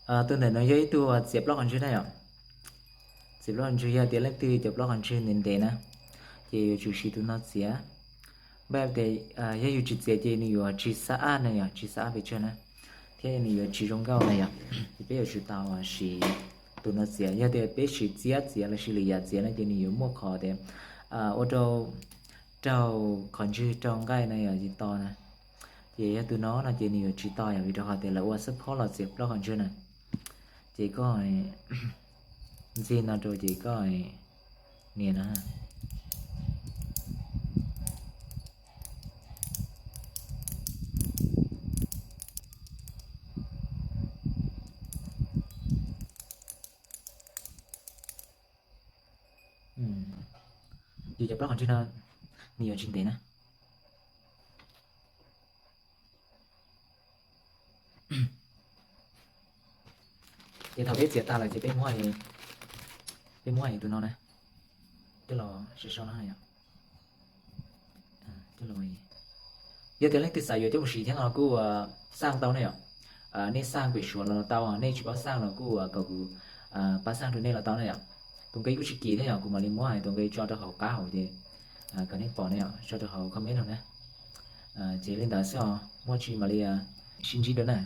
Tus ntawm no yog ib tug txiav plaub qhov ntswg na yom. Txiav plaub qhov ntswg, yog tias leej twg cov plaub qhov ntswg ntev ntev na, ces yuav tsum siv tus no txiav. Npaj tias yog yus tsis txiav ces nws yuav tsis xa aj na yom, tsis xa aj pes tsawg na, thiab nws yuav tsis zoo nkauj na yom. Ces peb yuav tsum tau siv tus no txiav. Yog tias peb siv txiab txiav los sis lwm yam txiav no ces nws yuav muaj qhov tias ua rau raug qhov ntswg raug nqaij na yom, tsis to na. Ces yog tus no no ces nws yuav tsis to yom, vim rau qhov tias lawv ua xab phob los txiav plaub qhov ntswg na. Ces koj ntxig no rau ces koj nias no. Ces cov plaub qhov ntswg no nws yuav tsis ntev na. Ces thaum peb txiav tag lawm ces peb muab, peb muab tus no na coj los sau no yom. Yog tias leej twg xav yuav coj mus siv thiab no kuj xaj tau ne yom. Nej xaj pem Suav los tau, nej tsis paub xaj los kuj kom kuv pab xaj rau nej los tau ne yom. Tus nqi kuj tsis kim thiab yom, kuv mam li muab tus nqi tso rau hauv qab hauv ces kom nej pom ne yom, tso rau hauv comment no na. Ces li ntawd xwb os, muaj tsis mam li sib ntsib dua na.